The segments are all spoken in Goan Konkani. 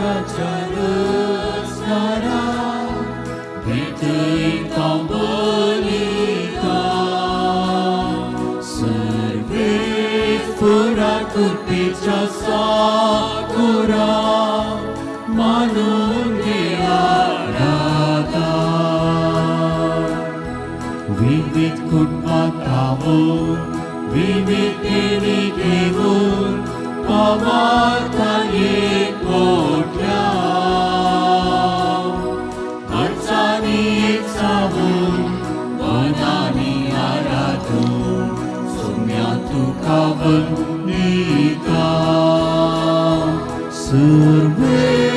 मोगाच्या रचणारा भेटयता बलिदान सर्वेस्परा कृपेच्या साकुरा मानून घेया रागान. विविध कुटुंबां थावून विविध देणी घेवन पावता एक मोठ्या खर्चांनी एक जावन मनांनी आराधून सोम्या तुका वंदिता. सर्वेस्परा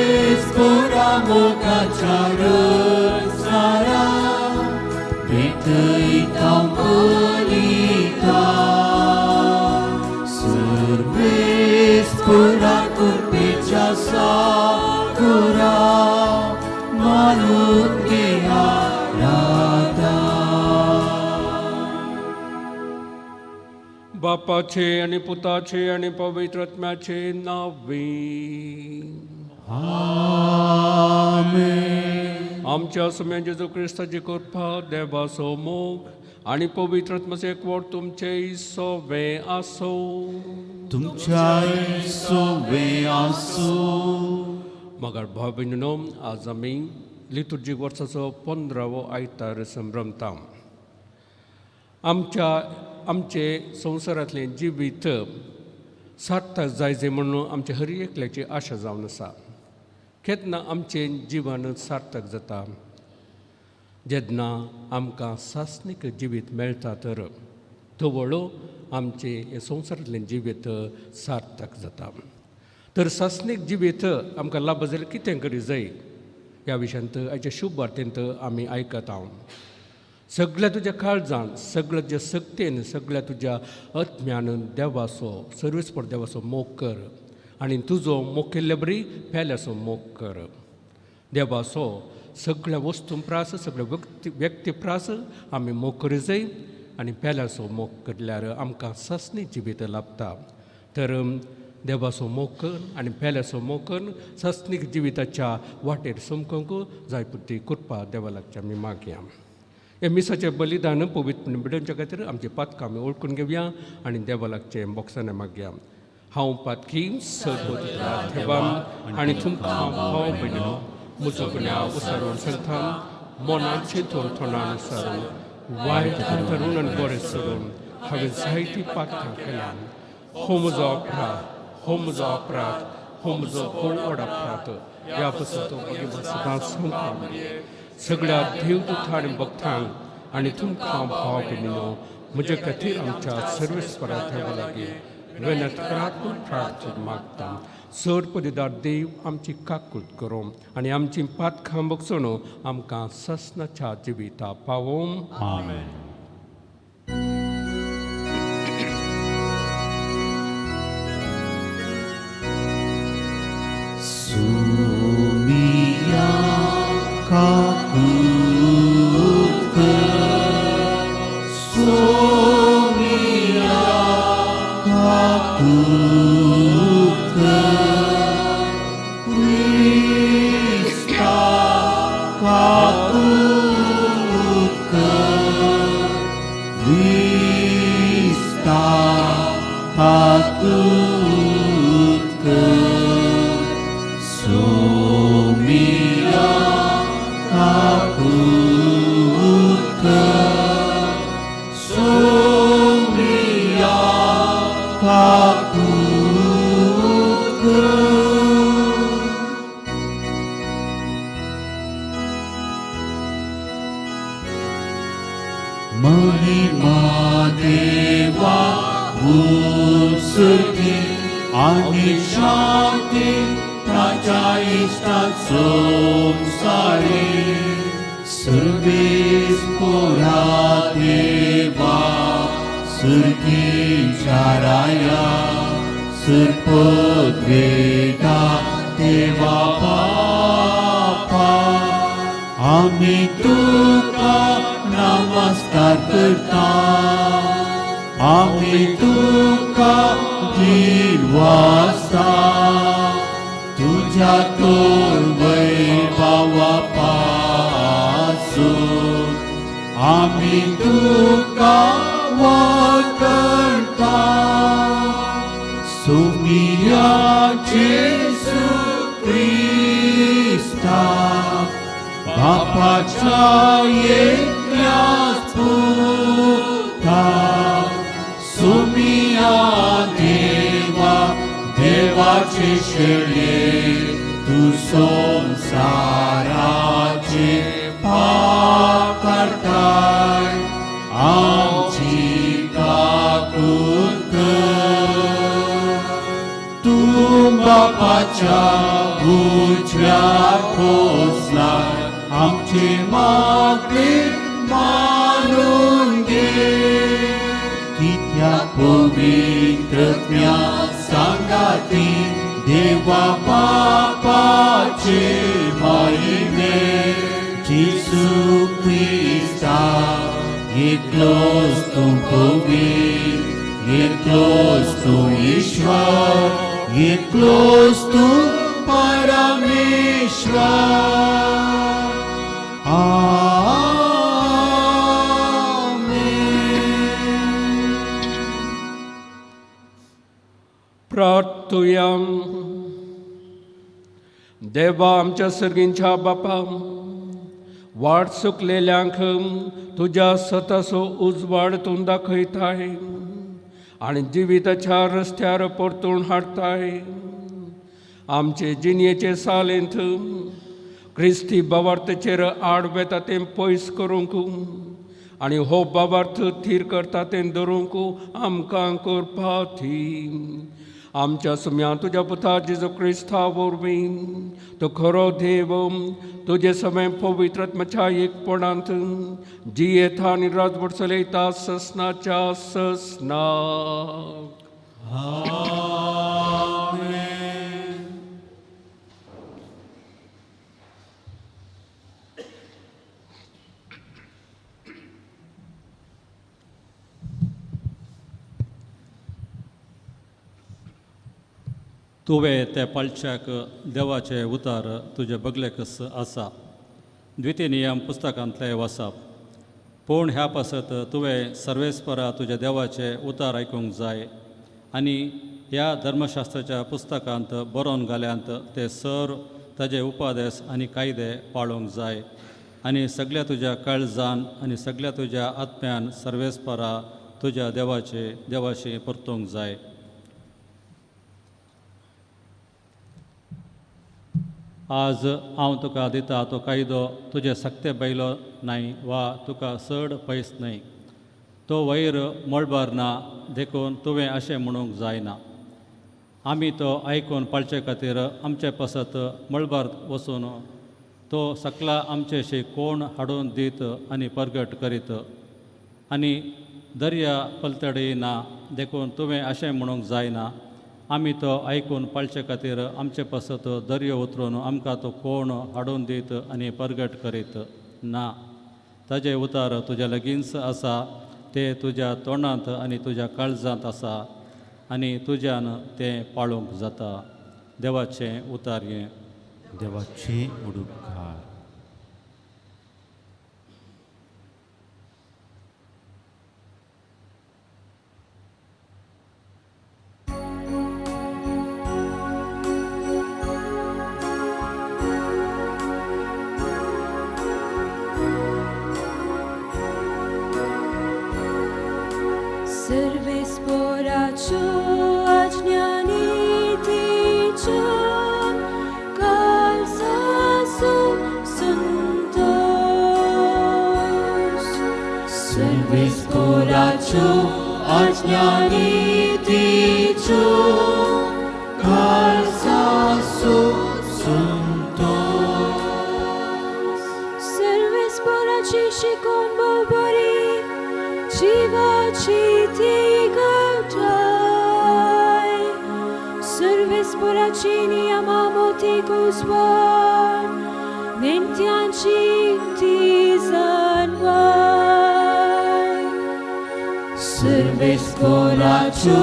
मोगाच्या रचणारा भेटयता बलिदान सर्वेस्परा कृपेच्या साकुरा मानून घेया रागान. बापाचे आणि पुताचे आणि पवित्र आत्म्याचे नावे. आमेन. आमच्या सुम्या जेजू क्रिस्ताची कृपा, देवाचो मोग आणि पवित्र आत्म्याचो एकवट तुमचे सोवे आसो. तुमच्या सोवे आसूं. मगर भाव भयणीनो, आज आमी लितुर्जीक वर्साचो 15वो आयतार संभ्रमता. आमचे संवसारांतलें जिवीत सार्थक जायचे म्हणून आमचे हर एकल्याची आशा जावन आसा. केन्ना आमचें जिवन सार्थक जाता? जेन्ना आमकां सासणीक जिवीत मेळटा तर तवळो आमचें हें संवसारांतलें जिवीत सार्थक जाता. तर सासणीक जिवीत आमकां लाभ जाल्यार कितें करी जाय ह्या विशयांत आयच्या शुभ वार्तेंत आमी आयकता. सगळ्या तुज्या काळजान, सगळ्या तुज्या शक्तेन, सगळ्या तुज्या आत्म्यान देवाचो सर्वेस्पर देवाचो मोग कर आनी तुजो मोग केल्ले बरी पेल्याचो मोग कर. देवाचो सगळ्या वस्तू प्रास, सगळ्या व्यक्ती प्रास आमी मोग करी जाय आनी पेल्याचो मोग करल्यार आमकां सासणी जिवीत लाभता. तर देवाचो मोग कर आनी पेल्याचो मोग कर सासणीक जिविताच्या वाटेर समकोंक जाय पुरती कृपा देवा लागच्या आमी मागया. हे मिसाचें बलिदान पवित्र बिडोवच्या खातीर आमची पातकां आमी ओळखून घेवया आनी देवा लागचें बोक्साने मागया. हांव पातकी सर्वोत्रा देवा आनी तुमकां भाव भयणीनो म्हजो गुन्यांव उसारून सांगता. मनान चिंतून तोंडान उसारून वायट धरून आनी बरें सोडून हांवें जायतीं पातकां केल्यां. हो म्हजो अपराध, हो म्हजो अपराध, हो म्हजो भोव व्हड अपराध. ह्या पासून तो भगवान सदांच सांगता सगळ्या देवदूत आनी भक्तांक आनी तुमकां भाव भयणीनो म्हजे खातीर आमच्या सर्वेस्परा देवा लागीं विनंती प्रार्थना मागता. चड पदेदार देव आमची काकूट करूं आनी आमची पातकां बगसून आमकां ससनाच्या जिविता पावोवं. आमेन. सुमिया काकूत कर, सोमिया काकूत कर, क्रिस्ता काकूत कर, क्रिस्ता काकूत कर, सोमिया काकूत कर, सोमिया काकूत कर. महिमा देवा भूसुती आनी शांती ताच्या इश्टांत संवसारी. सर्वेस्पोरा देवा सर्गीच्या राया सर्पद्वेदा देवा बापा आमी तुका नमस्कार करता, आमी तुका धीर वासता. तुज्या तुज्या तोर वैभवा पासून आमी तुका वखणता. सुमिया जेजू क्रिस्ता बापाच्या एकल्याच पुता, सुमिया देवा देवाचे शेळये तूं संवसाराचे पाप काडटाय, आमची काकूत कर. तूं बापाच्या उजव्यार बसलाय, आमचे मागणे मानून घे. कित्याक पवित्रत्म्या सांगाती देवा बापाचे महिमे, जेजू क्रिस्ता एकलोच तूं पवित्र, एकलोच तूं ईश्वर, एकलोच तूं परमेश्वर. आमेन. प्रार्थुया. देवा आमच्या सर्गींच्या बापा, वाट चुकलेल्यांक तुज्या सताचो उजवाड तूं दाखयताय आनी जिविताच्या रस्त्यार परतून हाडटाय. आमचे जिणेचे सालेंत क्रिस्ती बावार्थचेर आड वेता तें पयस करूंक आनी हो बावार्थ थीर करता तें धरूंक आमकां करपाथी. आमच्या सुम्या तुज्या पुता जेजू क्रिस्ता वरवीं तो खरो देव तुजे समें पवित्रत्माच्या एकपणांत जियेता आनी राजवट चलयता ससनाच्या ससनाक. आमेन. तुवें त्या पालच्याक देवाचे उतार तुजे बगलेकच आसा. द्वितीय नियम पुस्तकांतलें वाचप. पूण ह्या पासत तुवें सर्वेस्परा तुज्या देवाचे उतार आयकूंक जाय आनी ह्या धर्मशास्त्राच्या पुस्तकांत बरोवन घाल्यांत ते सर ताजे उपादेस आनी कायदे पाळूंक जाय आनी सगल्या तुज्या काळजान आनी सगल्या तुज्या आत्म्यान सर्वेस्परा तुज्या देवाचे देवाशी परतूंक जाय. आज हांव तुका दिता तो कायदो तुजे सक्ते बैलो न्हय वा तुका चड पयस न्हय, तो वयर मळबार ना देखून तुवें अशें म्हणूंक जायना. आमी तो आयकून पाळचे खातीर आमचे पासत मळबार वचून तो सकला आमचेशी कोण हाडून दीत आनी परगट करीत आनी दर्या पलतडी ना देखून तुवें अशें म्हणूंक जायना. आमी तो आयकून पाळचे खातीर आमचे पासत दर्यो उतरून आमकां तो कोण हाडून दीत आनी परगट करीत ना. ताजे उतार तुज्या लागींच आसा, ते तुज्या तोंडांत आनी तुज्या काळजांत आसा आनी तुज्यान तें पाळूंक जाता. देवाचें उतार हें. देवाचें उपकार. सर्वेस्पराचो आज्ञानितीचो कालसासो संतोष. सर्वेस्पराचो आज्ञानितीचो कालसासो संतोष. सर्वेस्पराची शिकोवन भोव बरी जिवाची ती गावठाय. सर्वेस्पराची नियमा मोतीक उजवाड नेणट्यांची ती जानवाय. सर्वेस्पराचो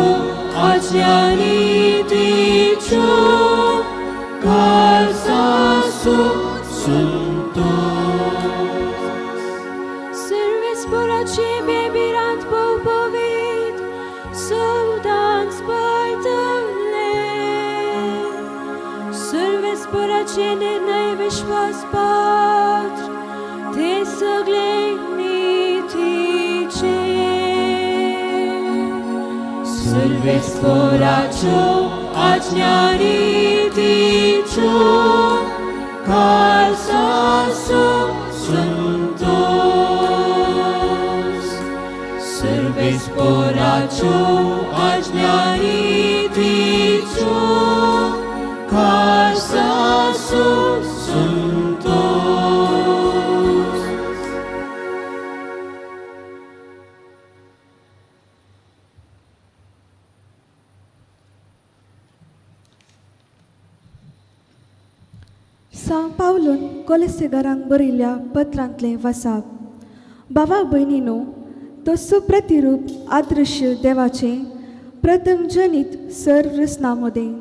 आज्ञानितीचो कालसासो खासा सुंतोस. सर्वेस्पोराचे बेबिरांत पवित सौदांच पळतले. सर्वेस्पोराचे निर्णय विश्वास पात्र ते सगळे नीतीचे. सर्वेस्पोराच्यो आज्ञा नीतीच्यो खासा सुंतोस. सर्वेस्पोराच्यो आज्ञा नीतीच्यो खासा सुंतोस. सां पावलून कोलेसेगारांक बरयल्ल्या पत्रांतलें वसाप. बाबा भयणीनो, तो सुप्रतिरूप आदृश्य देवाचें प्रथम जनीत सर्व रचना मदें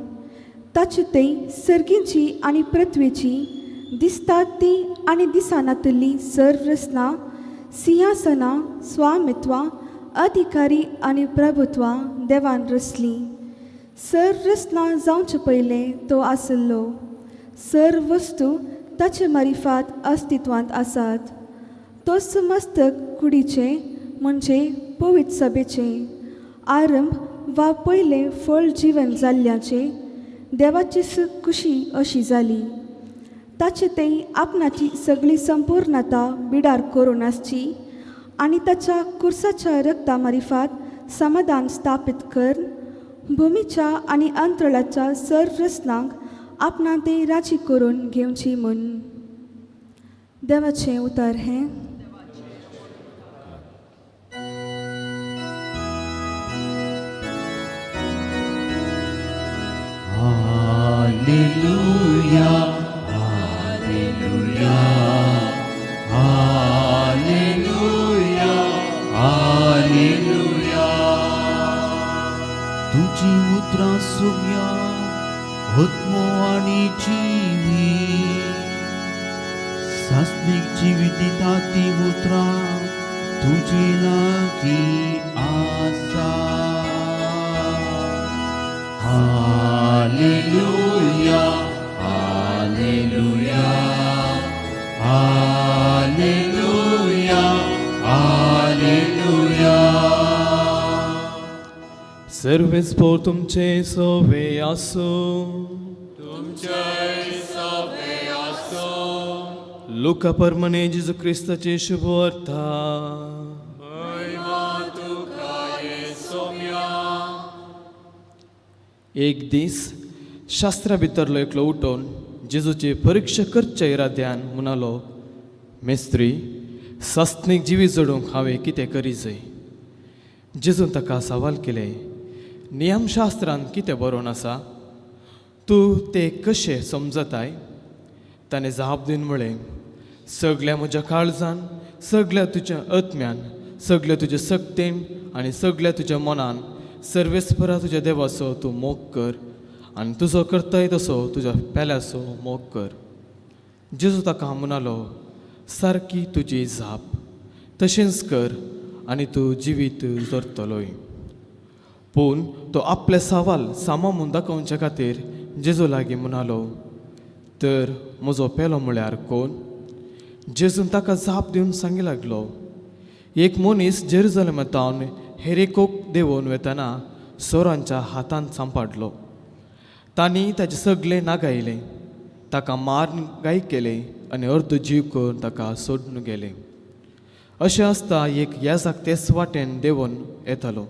ताचे थंय सर्गीची आनी पृथ्वेची दिसतात ती आनी दिसनातल्ली सर्व रचना सिंहासनां स्वामित्वां अधिकारी आनी प्रभुत्वां देवान रचलीं. सर्व रचना जावचे पयलें तो आसलो. सर्व वस्तू ताचे मारिफात अस्तित्वांत आसात. तो समस्तक कुडीचें म्हणजे पवित्र सभेचें आरंभ वा पयलें फळ जिवन जाल्ल्याचें देवाची खुशी अशी जाली. ताचे थंय आपणाची सगळी संपूर्णता बिडार करून आसची आनी ताच्या कुर्साच्या रक्ता मारिफात समाधान स्थापीत करून भुमीच्या आनी अंतराळाच्या सर्व रचनांक आपणा ते राजी करून घेवची म्हूण. देवाचें उतर हें. Hallelujah, hallelujah, hallelujah, hallelujah. तुजी उतरां सुम्या आत्मो आनी जिवी सासणीक जिवीत दिता ती उतरां तुजी लागीं आसा. Hallelujah, hallelujah, hallelujah, hallelujah. सर्वेस्पोर तुमचे सोवे आसूं. लुका परमने जेजू क्रिस्ताचे शुभ वार्ता. एक दीस शास्त्रा भितरलो एकलो उठोवन जेजूची परिक्षा करच्या इराद्यान म्हणालो, मेस्त्री, सासणीक जिवी जोडूंक हांवें कितें करी जाय? जेजून ताका सवाल केलें, नियमशास्त्रान कितें बरोवन आसा, तूं तें कशें समजताय? ताणें जाप दिवन म्हळें, सगल्या म्हज्या काळजान, सगल्या तुज्या आत्म्यान, सगल्या तुज्या सक्तेन आनी सगल्या तुज्या मनान सर्वेस्परा तुज्या देवाचो तूं मोग कर आनी तुजो करताय तसो तुज्या पेल्याचो मोग कर. जेजू ताका म्हणालो, सारकी तुजी जाप, तशेंच कर आनी तूं जिवीत जरतलोय. पूण तो आपले सवाल सामा म्हूण दाखोवचे खातीर जेजू लागीं म्हणालो, तर म्हजो पेलो म्हळ्यार कोण? जेजून ताका जाप दिवन सांगी लागलो, एक मनीस जेरुजलेमांत हेरेकोक देंवोवन वेतना सोरांच्या हातांत सांपाडलो. तांणी ताचें सगळें नागायलें, ताका मारून गाय केलें आनी अर्द जीव करून ताका सोडून गेलें. अशें आसता एक याजाक तेच वाटेन देंवोन येतालो.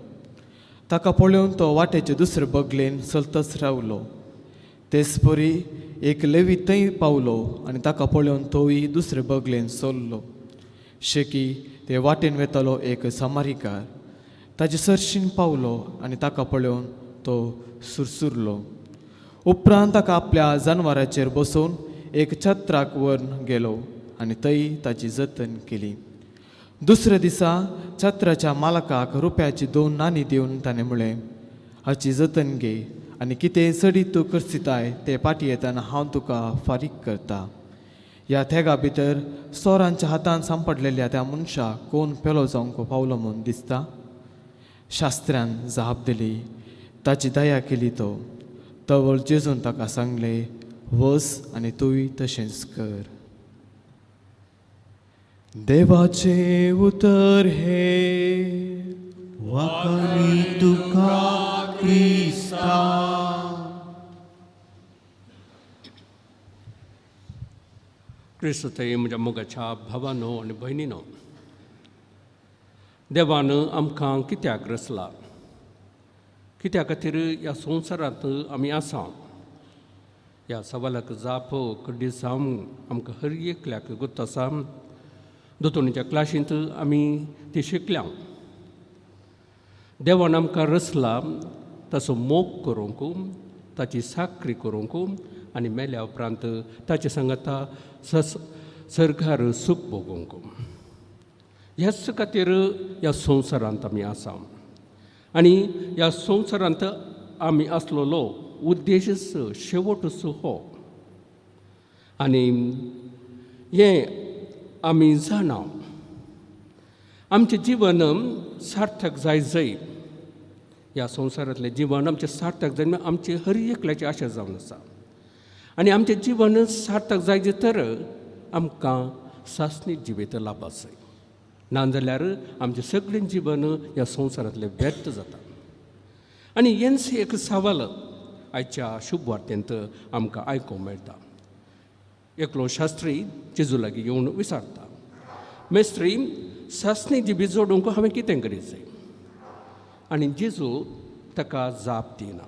ताका पळोवन तो वाटेचे दुसरे बगलेन चलतच रावलो. तेच परी एक लेवी थंय पावलो आनी ताका पळोवन तोवूय दुसरे बगलेन सोल्लो. शेकी ते वाटेन वेतालो एक समारीकार ताजे सरशीन पावलो आनी ताका पळोवन तो सुरसुरलो. उपरांत ताका आपल्या जानवराचेर बसोवन एक छत्राक व्हरून गेलो आनी थंय ताची जतन केली. दुसऱ्या दिसा छत्राच्या मालकाक रुपयाची 2 नाणी दिवन ताणें म्हळें, हाची जतन घे आनी कितें चडीत तूं करसिताय तें पाटी येताना हांव तुका फारीक करता. ह्या थेगा भितर सोरांच्या हातान सांपडलेल्या त्या मनशाक कोण पेलो जावंक पावलो म्हूण दिसता? शास्त्र्यान जाप दिली, ताची दया केली तो. तवळ जेजून ताका सांगलें, वच आनी तूंय तशेंच कर. देवाचें उतर हें. वाखाणी तुका क्रिस्ता. क्रिस्तय म्हज्या मोगाच्या भावानो आनी भयणीनो, देवान आमकां कित्याक रचला, कित्या खातीर ह्या संवसारांत आमी आसा, ह्या सवालाक जाप कड्डी जावं आमकां हर एकल्याक गोत्त आसा. दोतोणीच्या क्लासींत आमी ती शिकल्या. देवान आमकां रचला ताचो मोग करूंक, ताची साकरी करूंक आनी मेल्या उपरांत ताचे सांगाता सर्गार सूख भोगूंक. ह्याच खातीर ह्या संवसारांत आमी आसा आनी ह्या संवसारांत आमी आसलेलो उद्देशच शेवटच हो. आनी हें आमी जाणा, आमचें जिवन सार्थक जाय जय, ह्या संवसारांतलें जिवन आमचें सार्थक जाय आमचें हर एकल्याची आशा जावन आसा. आनी आमचें जिवन सार्थक जाय तर आमकां सासणी जिवीत लाभ आसय, नाजाल्यार आमचें सगळें जिवन ह्या संवसारांतलें व्यर्थ जाता. आनी हेंच एक सवाल आयच्या शुभ वार्तेंत आमकां आयकूंक मेळटा. एकलो शास्त्री जेजू लागीं येवन विचारता, मेस्त्री, सासणी जिबी जोडूंक हांवें कितें करीत जाय? आनी जेजू ताका जाप दिना.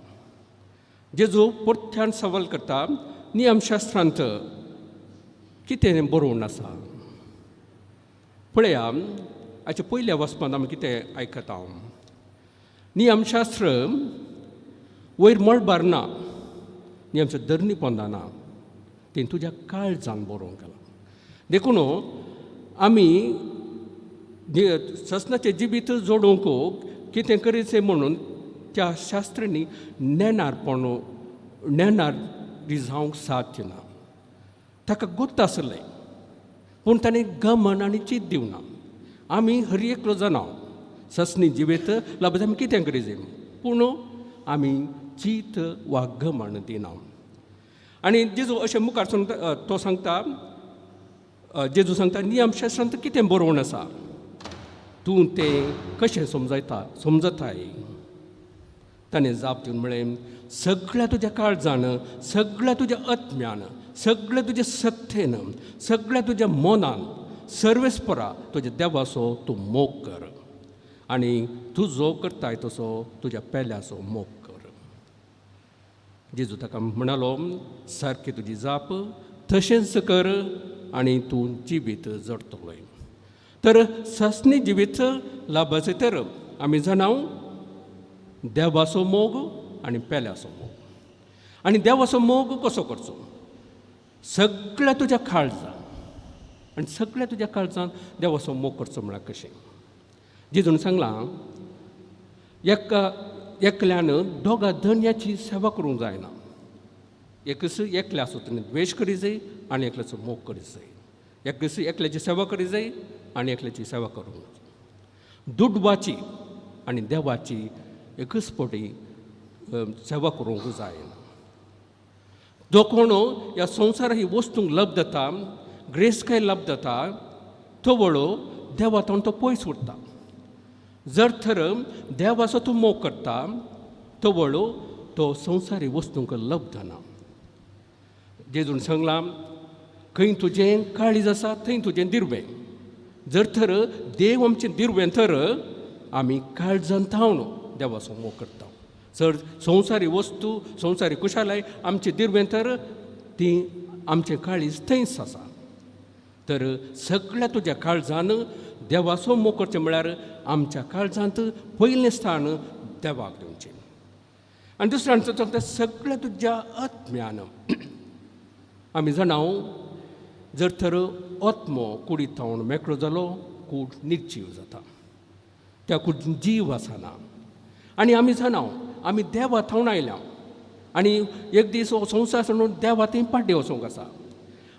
जेजू परत्यान सवाल करता, नियमशास्त्रांत कितें बरोवन आसा? पळया, आयच्या पयल्या वचपांत आमी कितें आयकता, नियमशास्त्र वयर मळबार ना, नियमशास्त्र धरणी पोंदा ना, तें तुज्या काळजान बरोवंक गेलां. देखून आमी ससनाचें जिवीत जोडूंक कितें करीचें म्हणून त्या शास्त्रींनी नेणारपण नेणार जावंक साध्य ना. ताका गोत्त आसलें पूण ताणें गमन आनी चीत दिवना. आमी हर एकलो जाणा ससनी जिवीत लाभ आमी कितें करीत, पूण आमी चीत वा गमन दिना. आनी जेजू अशें मुखार सांगता, तो सांगता, जेजू सांगता, नियमशास्त्रांत कितें बरोवन आसा, तूं तें कशें समजयता समजताय? ताणें जाप दिवन म्हळें, सगळ्या तुज्या काळजान, सगळ्या तुज्या आत्म्यान, सगळ्या तुज्या सत्तेन, सगळ्या तुज्या मनान, सर्वेस्परा तुज्या देवाचो तूं मोग कर आनी तूं जो करताय तसो तुज्या पेल्याचो मोग कर. जेजू ताका म्हणालो, सारकी तुजी जाप, तशेंच कर आनी तूं जिवीत जडतलोय. तर सासणी जिवीत लाभाचें तर आमी जाणाव देवाचो मोग आनी पेल्याचो मोग. आनी देवाचो मोग कसो करचो? सगळ्या तुज्या काळजान आनी सगळ्या तुज्या काळजान देवाचो मोग करचो म्हळ्यार कशें? जेजून सांगलां, एका एकल्यान दोगा धनयाची सेवा करूंक जायना. एकच एकल्याचो तुवें द्वेश करी जाय आनी एकल्याचो मोग करी जाय. एकच एकल्याची सेवा करी जाय आनी एकल्याची सेवा करूंक जाय. दुडवाची आनी देवाची एकच पटी सेवा करूंक जायना. जो कोण ह्या संवसार ही वस्तूंक लब्ध जाता, ग्रेसकाय लब्ध जाता, तो वळो देवा तावन तो पयस उरता. जर थर देवाचो तूं मोग करता, तो वळो तो संवसारी वस्तूंक लब्ध ना. जेजून सांगलां, खंय तुजें काळीज आसा थंय तुजें दिरवें. जर थर देव आमचें दिरवें तर आमी काळजान थावन देवाचो मोग करता. जर संवसारी वस्तू, संवसारी खुशालाय आमचें दिरवें तर ती आमचें काळीज थंयच आसा. तर सगळ्या तुज्या काळजान देवाचो मोग करचें म्हळ्यार आमच्या काळजांत पयलें स्थान देवाक दिवचें. आनी दुसऱ्यान सांगता, सगळ्या तुज्या आत्म्यान. आमी जाणाव, जर तर आत्मो कुडीत थावन मेकळो जालो, कूड निर्जीव जाता, त्या कूड जीव आसना. आनी आमी जाणाव, आमी देवा थावन आयल्या आनी एक दीस हो संवसार सोडून देवा थंय पाड्डे वचोंक आसा.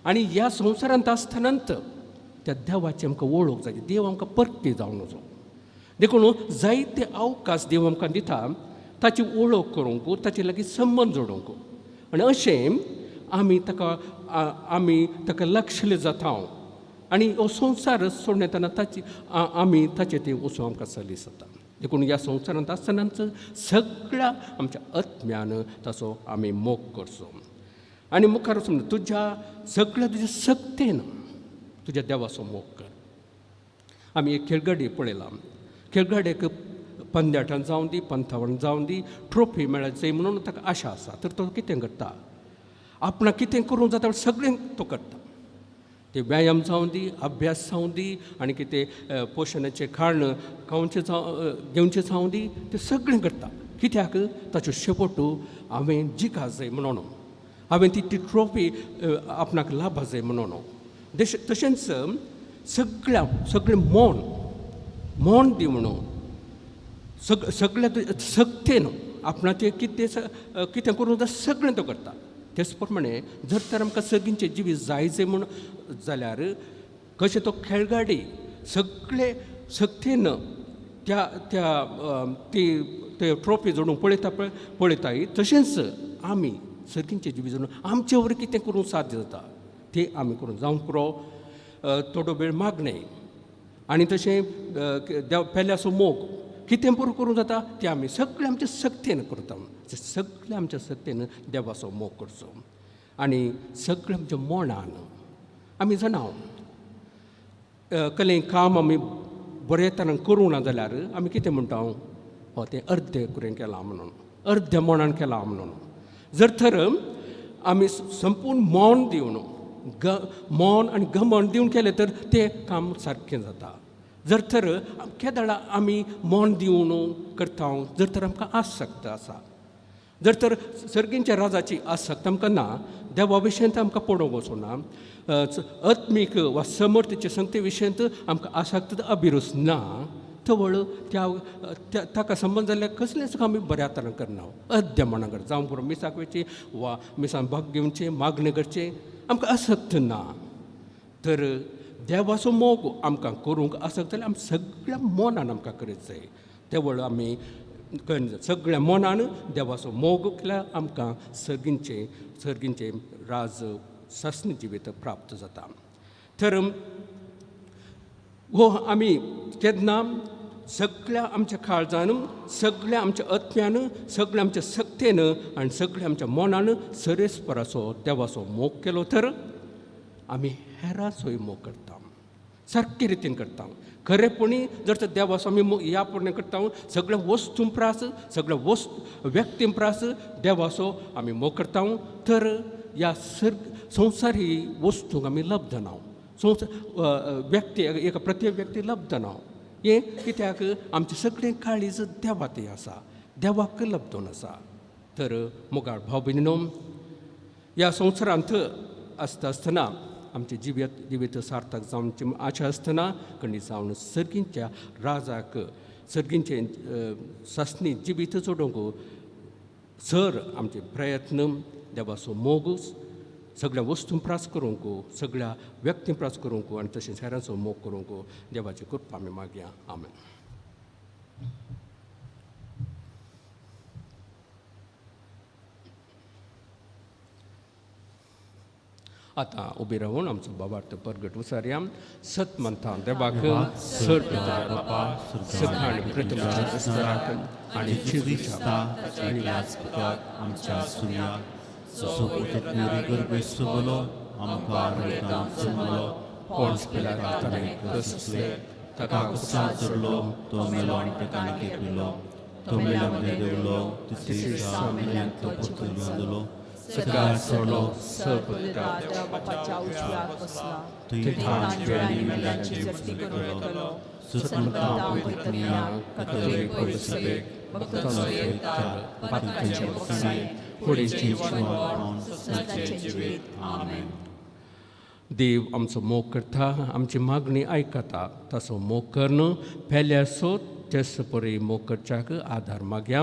आनी ह्या संवसारांत आसतनाच त्या देवाची आमकां वळख जाय, देव आमकां परती जावन वचो. देखून जायते अवकाश देव आमकां दिता ताची वळख करूंक, ताचे लागीं संबंद जोडूंक. आनी अशें आमी ताका आमी ताका लक्षले जाता आनी हो संवसार सोडून येतना ताची आमी ताचे थंय वचूं आमकां सलीस जाता. देखून ह्या संवसारांत आसतनाच सगळ्या आमच्या आत्म्यान ताचो आमी मोग करचो. आनी मुखार वचून तुज्या सगळ्या तुज्या सक्तेन तुज्या देवाचो मोग कर. आमी एक खेळगडी पळयला, खेळगड्याक पंद्याटान जावं दी, पंथावन जावं दी, ट्रॉफी मेळायची म्हणून ताका आशा आसा. तर तो कितें करता, आपणाक कितें करूंक जाता सगळें तो करता. ते व्यायाम जावं दी, अभ्यास जावं दी, आनी कितें पोशणाचें खाण खावचें जावं घेवचें जावं दी, तें सगळें करता. कित्याक ताचो शेवट हांवें जिखा जाय म्हणून, हांवें ती ती ट्रॉफी आपणाक लाभा जाय म्हणून. तशेंच सगळ्या सगळें मौन मौन दिवन सगळ्या सक्तेन आपणाचें कितें कितें करूंक जाय सगळें तो करता. तेच प्रमाणे जर तर आमकां सगळींचें जिवीत जाय जाय म्हूण जाल्यार कशें तो खेळगाडी सगळे सक्तेन त्या त्या ती ते ट्रॉफी जोडूंक पळयता पळयताय, तशेंच आमी सगळींचें जिवीत जोडून आमचे वरवीं कितें करूंक साध्य जाता तें आमी करूंक जावंक पुरो. थोडो वेळ मागणें आनी तशें देव पेल्याचो मोग कितें पुरो करूंक जाता तें आमी सगळें आमच्या सक्तेन करता. सगळें आमच्या सक्तेन देवाचो मोग करचो आनी सगळें आमच्या मनान. आमी जाणा कसलें काम आमी बरे तरेन करूंक ना जाल्यार आमी कितें म्हणटा, हो तें अर्दें करून केलां म्हणून, अर्द्या मनान केलां म्हणून. जर तर आमी संपूर्ण मौन दिवन मौन आनी गमन दिवन केलें तर तें काम सारकें जाता. जर तर केदळा आमी मौन दिवन करता, जर तर आमकां आसक्त आसा, जर तर सर्गींच्या राजाची आसक्त आमकां ना, देवा विशयांत आमकां पडोवंक वचूना, आत्मीक वा समर्थचे संगते विशयांत आमकां आसक्त अभिरूच ना, तवळ त्या ताका संबंद जाल्ल्या कसलेंच आमी बऱ्या तरेन करना. अर्द्या मनान करता, जावं पुरो मिसाक वयचें वा मिसान भाग घेवचें, मागणें करचें, आमकां आसक्त ना. तर देवाचो मोग आमकां करूंक आसत जाल्यार आमी सगळ्या मनान आमकां करीत जाय. तेवळ आमी सगळ्या मनान देवाचो मोग केल्यार आमकां सर्गींचें सर्गींचें राज सासणी जिवीत प्राप्त जाता. तर हो आमी केन्ना सगळ्या आमच्या काळजान, सगळ्या आमच्या आत्म्यान, सगळ्या आमच्या सक्तेन आनी सगळ्या आमच्या मनान सरेस्पराचो देवाचो मोग केलो तर आमी हेराचोय मोग करता, सारके रितीन करता. खरेपणी जर तर देवाचो आमी ह्या प्रमाणे करता, सगळ्या वस्तूं प्रास, सगळ्या वस्तू व्यक्तीं प्रास देवाचो आमी मोग करता तर ह्या संवसारी वस्तूंक आमी लब्धना, संवसार व्यक्ती एका प्रत्येक व्यक्ती लब्धना. हें कित्याक आमचें सगळें काळीज देवा थंय आसा, देवाक लब्धून आसा. तर मोगाळ भाव भयणीनो, ह्या संवसारांत आसता आसतना आमचें जिवीत जिवीत सार्थक जावचे आशा आसतना कणी जावन सर्गींच्या राजाक सर्गींचें सासणी जिवीत जोडूंक सर आमचे प्रयत्न देवाचो मोग सगळ्या वस्तूं प्रास करूंक, सगळ्या व्यक्तीं प्रास करूंक आनी तशेंच हेरांचो मोग करूंक देवाची कृपा आमी मागया. आमेन. आतां उबी रावून आमचो बाबार्थ परगट उसारया. सत म्हणटा देवाक सर बापा सखाण प्रथम आनी आमच्या सुर्या गर्भेसलो आमकां जल्मलो, पोंस पिलाताणे कसले ताका कुसां चडलो, तो मेलो आनी ताका केपिलो, तो मेल्या मदें देवलो, तिसरे दिसा मेल्यांत तो परतून जालो, सकाळ सोडलो बापाच्या उजव्याक बसला, थंय जिव्यांनी मेल्यांची जप्ती करून येतलो, कथोलीक परिसभेक, भक्तांचो एकचार, पातकांचें भोगसणें, कुडीचें जिवनपण, सदांचें जिवीत. आमेन. देव आमचो मोग करता, आमची मागणी आयकता. ताचो मोग करून पेल्याचो तेच परी मोग करच्याक आदार मागया.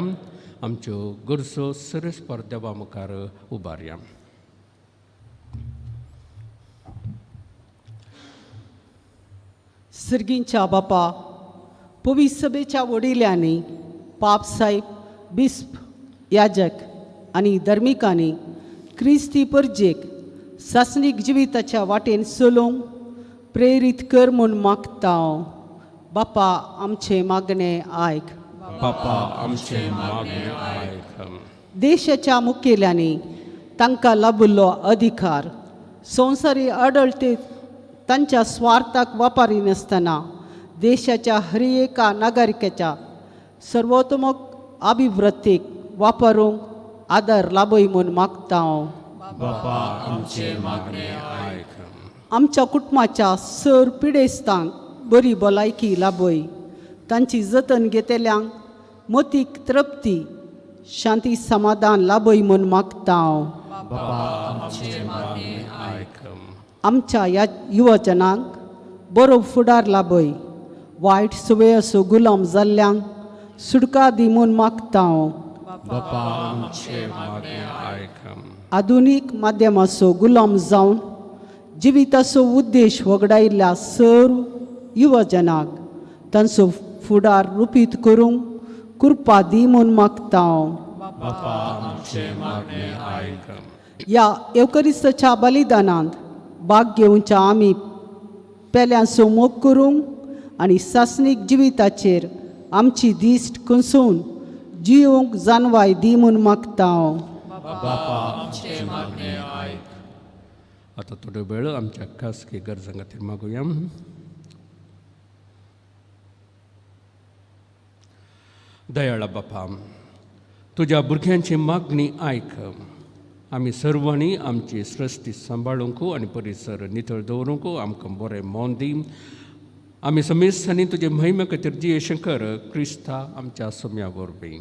आमच्यो गरजो सरस्पर देवा मुखार उबारया. सर्गींच्या बापा, पवित्र सभेच्या वडिल्यांनी, पाप साहेब, बिस्प, याजक आनी धर्मिकांनी क्रिस्ती परजेक सासणीक जिविताच्या वाटेन चलोवंक प्रेरीत कर म्हूण मागता. बापा आमचें मागणें आयक. बापा आमचें मागणें आयक. देशाच्या मुखेल्यांनी तांकां लाबिल्लो अधिकार संवसारी आडळतेत तांच्या स्वार्थाक वापरिनासतना देशाच्या हर एका नागरिकाच्या सर्वोत्तमक अभिवृत्तीक वापरूंक आदार लाभय म्हूण मागता. बापा आमचें मागणें आयक. आमच्या कुटुंबाच्या सर पिडेस्तांक बरी भलायकी लाभय, तांची जतन घेतल्यांक मतीक तृप्ती शांती समाधान लाभय म्हूण मागता. बापा आमचें मागणें आयक. आमच्या ह्या युवजनांक बरो फुडार लाभय, वायट सवयेचो गुलाम जाल्ल्यांक सुटका दी म्हूण मागता. बापा आमचें मागणें आयक. आधुनीक माध्यमाचो गुलाम जावन जिविताचो उद्देश वगडायिल्ल्या सर्व युवजनांक तांचो फुडार रुपीत करूंक कृपा दी म्हूण मागता. बापा आमचें मागणें आयक. ह्या येवकरिस्ताच्या बलिदानांत भाग घेवच्या आमी पेल्यांचो मोग करूंक आनी सासणीक जिविताचेर आमची दिश्ट कुंसून जिवंक जानवाय दी म्हूण मागता. बापा आमचें मागणें आयक. आतां थोडो वेळ आमच्या खासगी गरजां खातीर मागुया. दयाळा बापा, तुज्या भुरग्यांची मागणी आयक. आमी सर्वांनी आमची सृश्टी सांबाळूंक आनी परिसर नितळ दवरूंक आमकां बरें मन दी. आमी समेस्तांनी तुजे महिमे खातीर जिये कर क्रिस्ता आमच्या सोम्या वरवीं.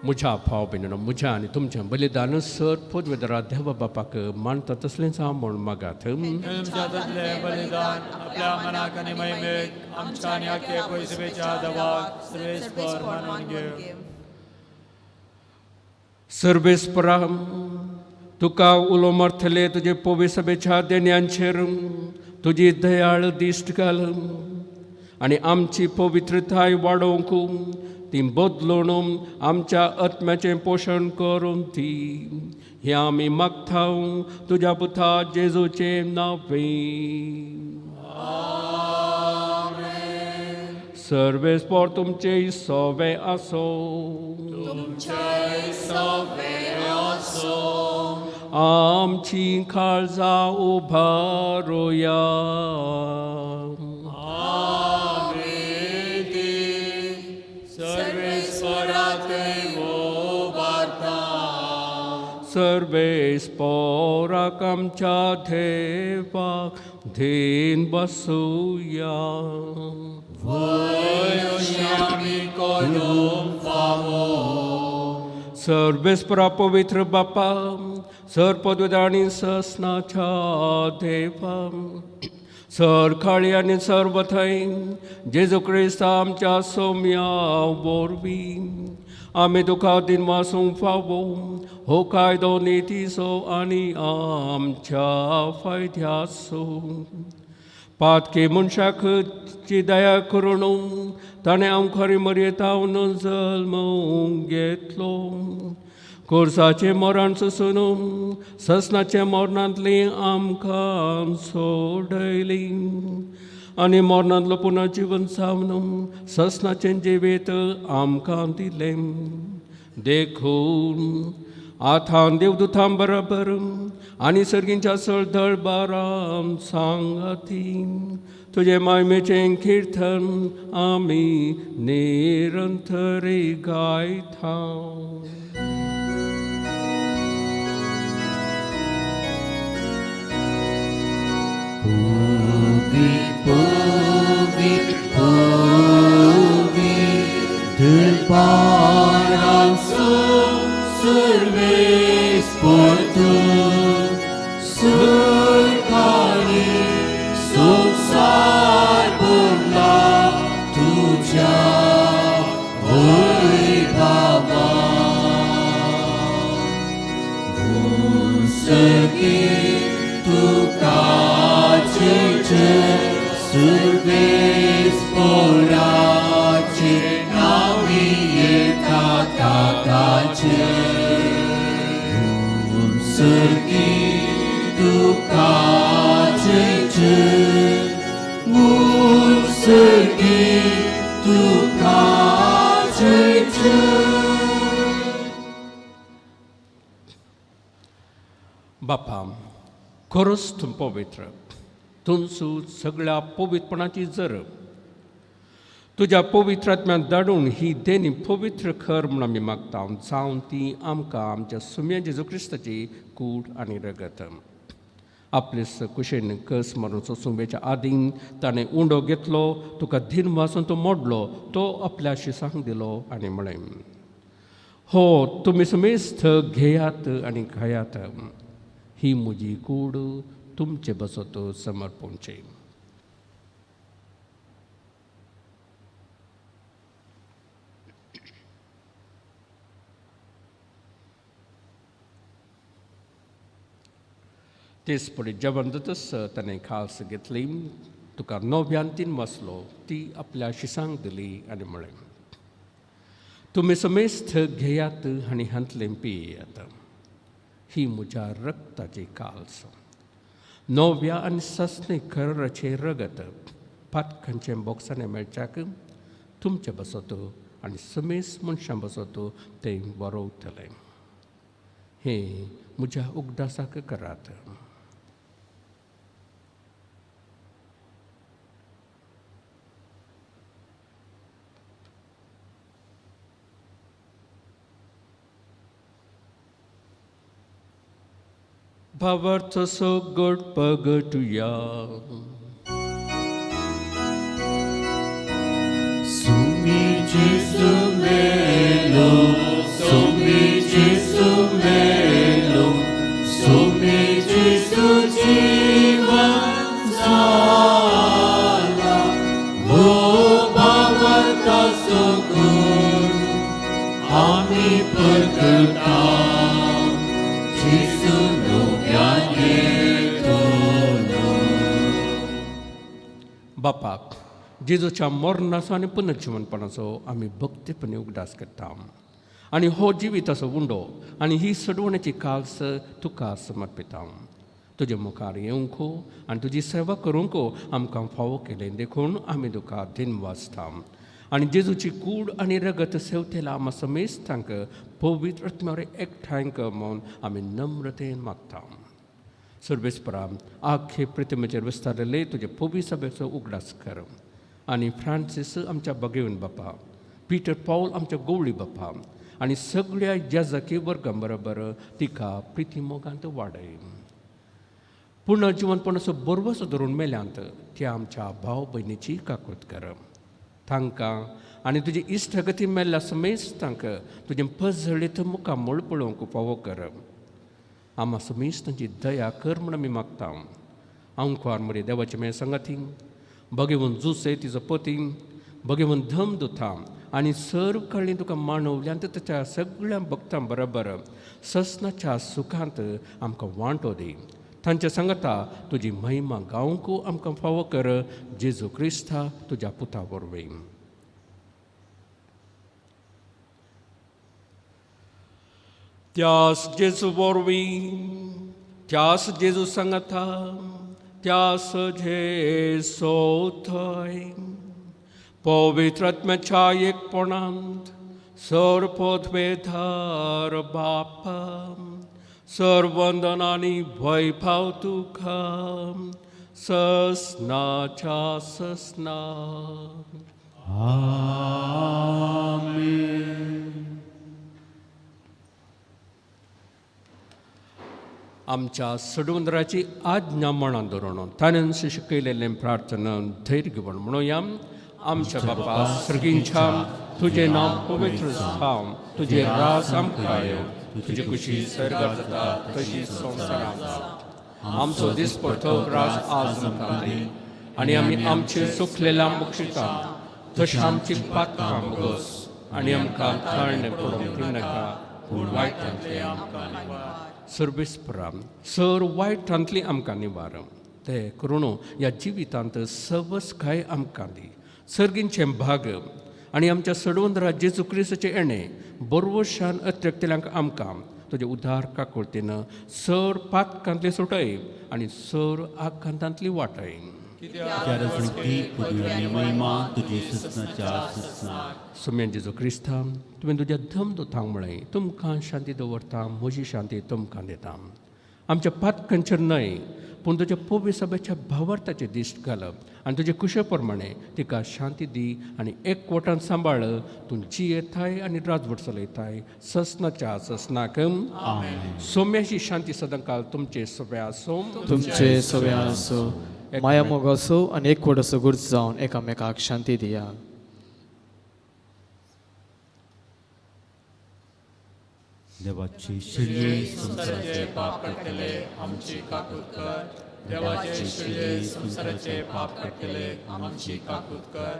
म्हज्या भाव भयणीनो, म्हज्या आनी तुमचें बलिदान सर पदवेदरा देवा बापाक मानता तसलेंच हांव म्हूण मागात. तुमच्या हातांतलें बलिदान आपल्या मनाक आनी महिमेक आमच्या आनी आख्या पयसुबेच्या देवाक सर्वेस्पर मानून घे. सर्वेस्परा, तुका उलो मारतले तुजे पवित्र सभेच्या देण्यांचेर तुजी दयाळ दिश्ट घाल आनी आमची पवित्रताय वाडोवंक ती बदलून आमच्या आत्म्याचें पोशण करून ती हें आमी मागता तुज्या पुता जेजूचें नांवे. सर्वेस्पर तुमचे सोवे आसो. आमची काळजां उबारुया. सर्वेस्पराक आमच्या देवाक Then बसोया. सर्वेस्परा पवित्र बापा, सर पदवेदानी ससनाच्या देवा, सर काळी आनी सर्व थंय जेजू क्रिस्त आमच्या सोम्या वरवीं आमी तुका दिनवासूंक फावो हो कायदो नितीचो आनी आमच्या फायद्याचो. पातकी मनशाक ची दया करून ताणें आमकां मरयेतावन जल्म घेतलो. कोर्साचें मरण सोसून ससनाच्या मरणांतली आमकां सोडयली आनी मरणांतलो पुनर्जिवन जावन ससनाचें जिवीत आमकां दिलें. देखून आतां देवदूतां बरोबर आनी सर्गींच्या सळदळबारां सांगाती तुजें मायमेचें किर्तन आमी निरंतरी गायता. पवित्र पवित्र पारांसो सर्वेस पोर्तुन सरकारी संसार भरला तुझ्या वैभवान. भूसर्गी तुका जय सर्वेस पोराचे नावी येता ताकाचे. भूसर्गी तुका जय भूसर्गी तुका जय. बापा, खरोच तूं पवित्र, तुमचो सगळ्या पवित्रपणाची जर तुज्या पवित्र आत्म्यान धाडून ही देणी पवित्र कर म्हूण आमी मागता, जावन ती आमकां आमच्या सुम्या जेजू क्रिस्ताची कूड आनी रगत. आपले कुशेन कस मारून सोसुंबेच्या आदीं ताणें उंडो घेतलो, तुका धीन वासून तो मोडलो, तो आपल्या शिसांक दिलो आनी म्हळें, हो तुमी समेस्त घेयात आनी खायात, ही म्हजी कूड तुमचे बसत समर्पणचे. तेच पळय जेवण जातच ताणें खास घेतली, तुका नव्यान तीन वाचलो, ती आपल्या शिसांक दिली आनी म्हळें, तुमी समेस्त घेयात आनी हांतलें पियात, ही म्हज्या रक्ताची काल्स, नव्या आनी ससने कराचें रगत पातकांचें बोक्सांनी मेळच्याक तुमचे बसत आनी समेस मनशां बसत तें बरोवतलें. हें म्हज्या उगडासाक करात. भावार्थ सगट पगटुया. सुमी जेसू मेलो, सुमी जेसू मेलो, सुमी जेसू जीवन जाला. हो भावार्थ सगट आमी परगटा, जेसू बापाक जेजूच्या मरणाचो आनी पुनर्जिवनपणाचो आमी भक्तीपणी उगडास करता आनी हो जिविताचो उंडो आनी ही सडवण्याची काल्स तुका समर्पिता. तुजे मुखार येवंक आनी तुजी सेवा करूंक आमकां फावो केलें देखून आमी तुका दिनवासता आनी जेजूची कूड आनी रगत सेवतेला आमा समेस्तांक पवित्र आत्म्यार एकठांय कर म्हूण आमी नम्रतेन मागता. सर्वेस्परा आख्खे प्रतिमेचेर विस्तारलेले तुजे पवित्र सभेचो उगडास कर आनी फ्रांसीस आमच्या बगेवन बापा, पीटर पावल आमच्या गोवळी बापा आनी सगळ्या याजकी वर्गां बरोबर तिका प्रिती मोगांत वाडय. पूर्ण जिवनपणाचो बरवसो धरून मेल्यांत त्या आमच्या भाव भयणीची काकूत कर. तांकां आनी तुजी इश्टगती मेल्ल्या समेस्तांक तुजें पजळीत मुखामळ पळोवंक फावो कर. आमा समेस्तांची दया कर म्हूण आमी मागता. आंकवार मरे देवाचे मेळ संगाती भगेवन जुसे तिजो पती भगेवन धम दुथा आनी सर्व कळ्ळी तुका मानवल्यांत ताच्या सगळ्या भक्तां बरोबर ससनाच्या सुखांत आमकां वांटो दी. तांच्या सांगता तुजी महिमा गावंक आमकां फावो कर. जेजू क्रिस्ता तुज्या पुता वरवीं. त्यास जेजू वरवीं, त्यास जेजू सांगता, त्यास जेसो थंय पवित्र आत्म्याच्या एकपणांत सर पदवेधार बाप सर वंदन आनी वैभव तुका ससनाच्या ससना. आमेन. आमच्या सडवंदराची आज्ञा मनान धरून ताणें शिकयलेलें प्रार्थना धैर्य घेवन म्हणुया. आमच्या बापा सर्गींच्या तुजें नांव पवित्र जावं, तुजें राज आमकां येवं, तुजी खुशी सर्गात जाता तशी संवसारांत जावं. आमचो दिसपडतो राज आज आमकां दी आनी आमी आमचे चुकलेल्या मुक्षिता तशें आमची पातकां मुगोस आनी आमकां ताळणें पडोवंक दिनाका पूण वायटांतलें आमकां निवार. सर्वेस्परा सर वायटांतली आमकां निवार ते करून ह्या जिवितांत सवसकाय आमकां दी. सर्गींचें भाग आनी आमच्या सडवंदरा जेजू क्रिस्ताचें येणें बरवशान अत्रेकतल्यांक आमकां तुजें उदार काकुळतीन सर पातकांतली सुटय आनी सर आकांतांतली वाटय. सुम्यान जेजू क्रिस्ता तुवें तुज्या धम दुतांक म्हळें तुमकां शांती दवरता, म्हजी शांती तुमकां दिता. आमच्या पातकांचेर न्हय पूण तुज्या पवित्र सभेच्या भावार्थाचेर दिश्ट घालप आनी तुजे कुशे प्रमाणे तिका शांती दी आनी एकवटान सांबाळ. तूं जियेताय आनी राजवट चलयताय ससनाच्या ससनाक. सोम्याची शांती सदांकाल तुमचे सगळे आसूं. तुमचे सगळे आसूं. माया मोग आसूं आनी एकवट असो गुर्ज जावन एकामेकाक शांती दिया. देवाची शिरये संवसाराचे पाप काडटले आमची काकूत कर. देवाची शिरये संवसाराचे पाप काडटले आमची काकूत कर.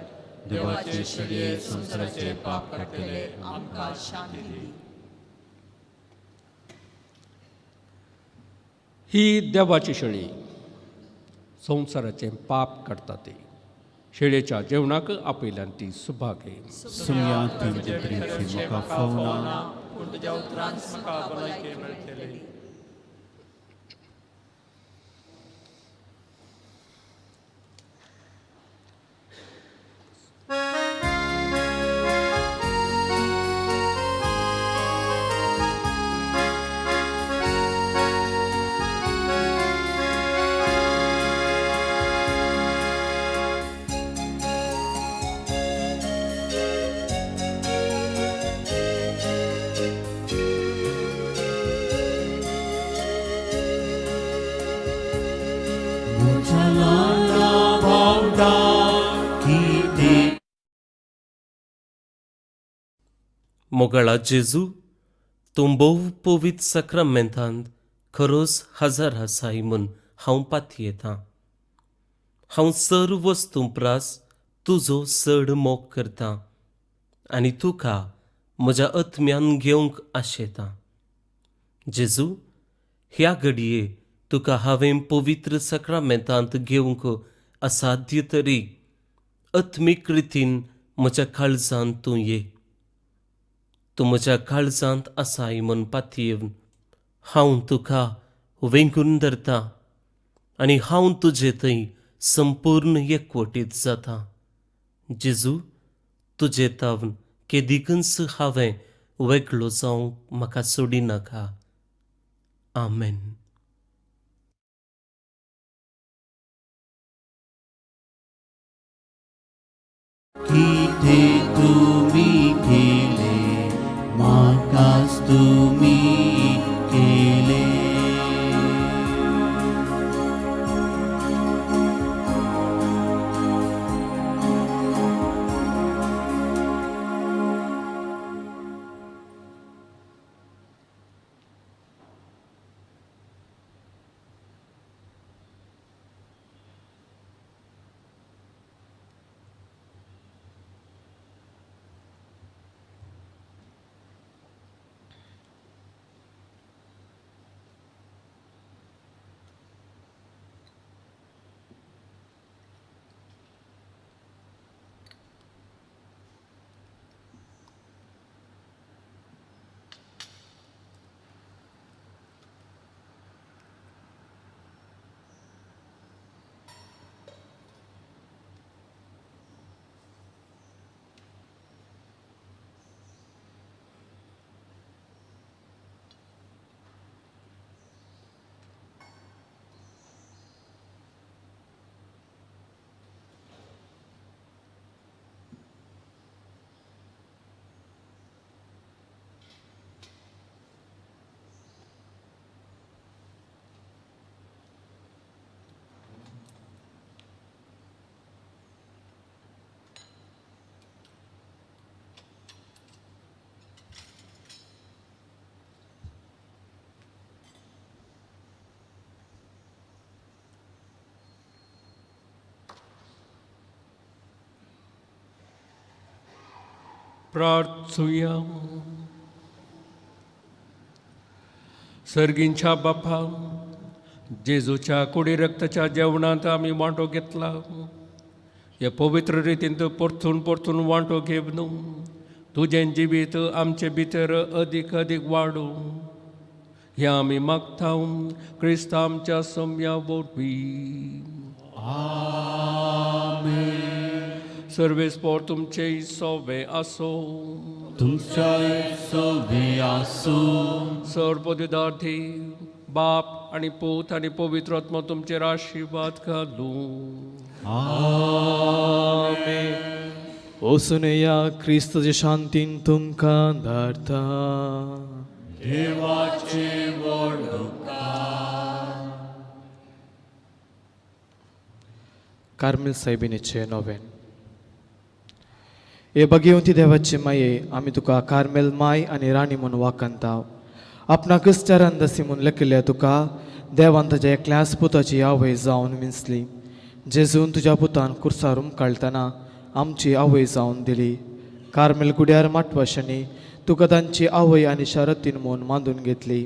देवाची शिरये संवसाराचे पाप काडटले आमकां शांती दी. ही देवाची शेळी संवसाराचें पाप काडटा ती शेळेच्या जेवणाक आपयल्यान ती सुभागे. सुम्या तुमचे प्रेमची म्हाका फावना पूण तुज्या उतरान म्हाका भलायकी मेळटली. मोगाळा जेजू, तूं भोव पवित्र साक्रामेंतांत खरोच हजर आसाय म्हूण हांव पातयेतां. हांव सर्व वस्तूं प्रास तुजो चड मोग करतां आनी तुका म्हज्या आत्म्यान घेवंक आशेतां. जेजू, ह्या घडये तुका हांवें पवित्र साक्रामेंतांत घेवंक असाध्य तरी आत्मीक रितीन म्हज्या काळजांत तूं ये. तूं म्हज्या काळजांत आसाय म्हूण पातयेवन हांव तुका वेंगून धरतां आनी हांव तुजे थंय संपूर्ण एकवटीत जाता. जेजू, तुजे तावन केदिकूच हांवें वेगळो जावंक म्हाका सोडिनाका. आमेन. कितें तुमी केलें म्हाकाच तुमी केलें. प्रार्थुया. सर्गींच्या बापा, जेजूच्या कुडी रक्ताच्या जेवणांत आमी वांटो घेतला. हे पवित्र रितीन परतून परतून वांटो घेवन तुजें जिवीत आमचे भितर अदीक अदीक वाडूं हें आमी मागता क्रिस्त आमच्या सोम्या वरवीं. सर्वेस्पोर तुमचे सोवे आसो. तुमच्याय सोवे आसूं. सर्वपदार्थी बाप आनी पूत आनी पवित्र आत्मा तुमचेर आशिर्वाद घालूं. आमेन. वचून या क्रिस्ताचे शांतीन तुमकां धाडटा. देवाचे व्हड उपकार. कार्मेल सायबिणीचें नोवेन. हे भगवंती देवाचे माये, आमी तुका कार्मेल माय आनी राणी म्हूण वाखाणता. आपणाकच चारांदासी म्हूण लेखिल्ल्या तुका देवान ताज्या एकल्याच पुताची आवय जावन विंचली. जेजून तुज्या पुतान कुर्सार उमकाळटना आमची आवय जावन दिली. कार्मेल गुड्यार माटवाशांनी तुका तांची आवय आनी शारतीन म्हूण मांदून घेतली.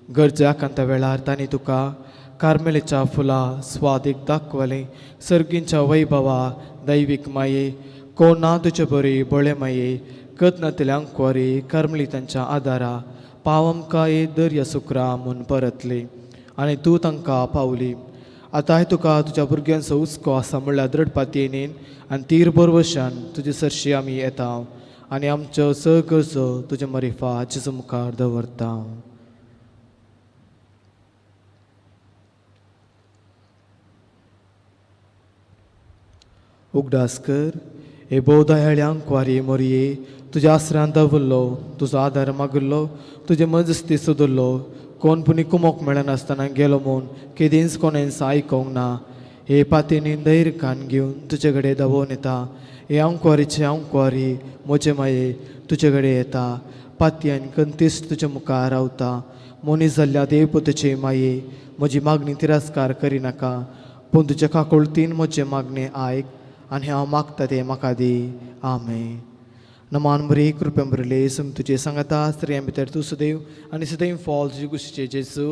गरजे आकांता वेळार तांणी तुका कार्मेलीच्या फुलां स्वादीक दाखवलें. सर्गींच्या वैभवा दैवीक माये, कोण ना तुजे बरी बळे माये, कतनातल्या अंकवारी कार्मेलितांच्या आदारा पाव आमकां हे दर्या सुक्रा म्हूण परतली आनी तूं तांकां पावली. आतांय तुका तुज्या भुरग्यांचो हुस्को आसा म्हणल्यार दृढ पातयेन आनी तीर बरवशान तुजे सरशी आमी येता आनी आमच्यो सगळ्यो गरजो तुजे मरिफा जेजू मुखार दवरता. उगडास कर हे भोव दयाळी आंकवारी मोरये, तुज्या आसरान दवरलो, तुजो आदार मागिल्लो, तुजे मजस्ती सोदलो. कोण पुणी कुमोक मेळनासतना गेलो म्हूण केदींच कोणेंच आयकोंक ना. हे पातीनी धैर्य कान घेवन तुजे कडेन दावोन येता. हे आंकवारीचे आंकवारी म्हजे माये तुजे कडेन येता. पातयेन कंतीस तुजे मुखार रावता. मनीस जाल्ल्या देवपुताचे माये, म्हजी मागणी तिरस्कार करिनाका, पूण तुज्या काकुळतीन म्हजें मागणें आयक आनी हांव मागता तें म्हाका दी. आमेन. नमान बरी कृपा बरले सम तुजे सांगाता स्त्रियां भितर तूं सदैव आनी सदैव फॉल तुजे कुशीचे जेजू.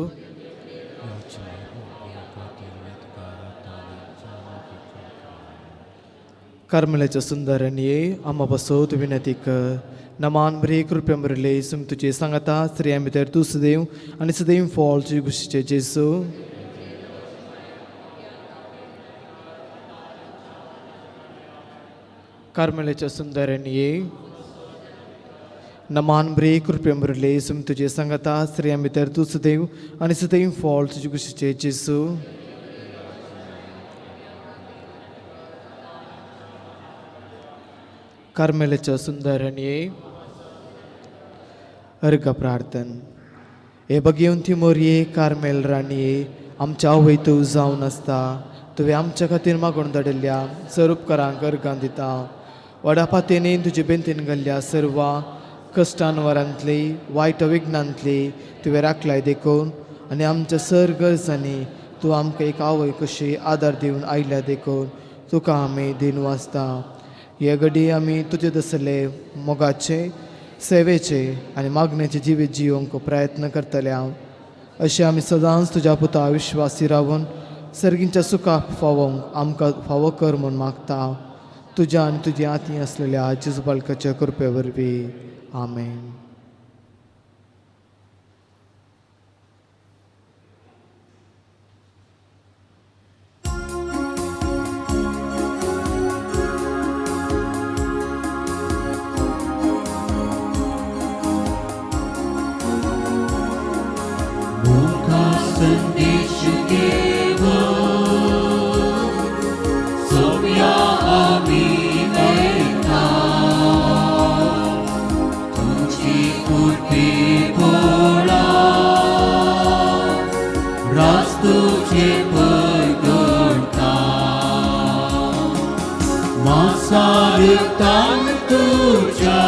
कार्मेलाच्या सुंदर आनी आमा बसो तूं विनंती कर. नमान बरी कृपा बरले सम तुजे सांगाता स्त्रियां भितर तूं सदैव आनी सदैव फॉल तुजे कुशीचे जेजू. कार्मेलाच्या सुंदर आनी नमान बरी कृपा बरले सम तुजे सांगाता स्त्रियां भितर तूं सदैव आनी सदैव फॉल तुजे कुशीचे जेजू. कार्मेलाच्या सुंदर आनी अर्घ प्रार्थन. हे भगवंती मोरये कार्मेल राणये, आमच्या आवय तूं जावन आसता. तुवें आमच्या खातीर मागून धाडिल्ल्या सर उपकारांक अर्घां दिता. व्हडा पातयेन तुजे बेंतीन घाल्ल्या सर्व कश्टांवरांतली वायट विघ्नांतली तुवें राखलाय देखून आनी आमच्या सर गरजांनी तूं आमकां एक आवय कशी आदार दिवन आयल्या देखून तुका आमी दिन वाचता. हे घडी आमी तुजे दसले मोगाचे सेवेचे आनी मागण्याचे जिवीत जियोवंक प्रयत्न करतले हांव. अशें आमी सदांच तुज्या पुता विश्वासी रावन सर्गींच्या सुखाक फावोवंक आमकां फावो कर म्हूण मागता. तुज्या आनी तुजी आती आसलेल्या जेजू बालकाच्या कृपे वरवीं. आमेन. संदेश घेवन सोम्या आमी वयता. तुजी कृपे बोळा रास तुजे परगडटा. मासारतान तुज्या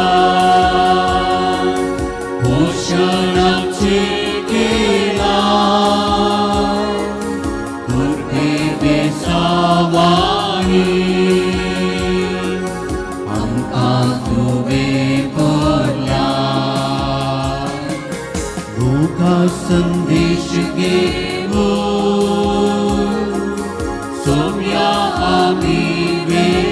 पोशणाचें केलां. कृपे बेसावाणी आमकां तुवें संदेश घेवन सोम्या आमी वेता.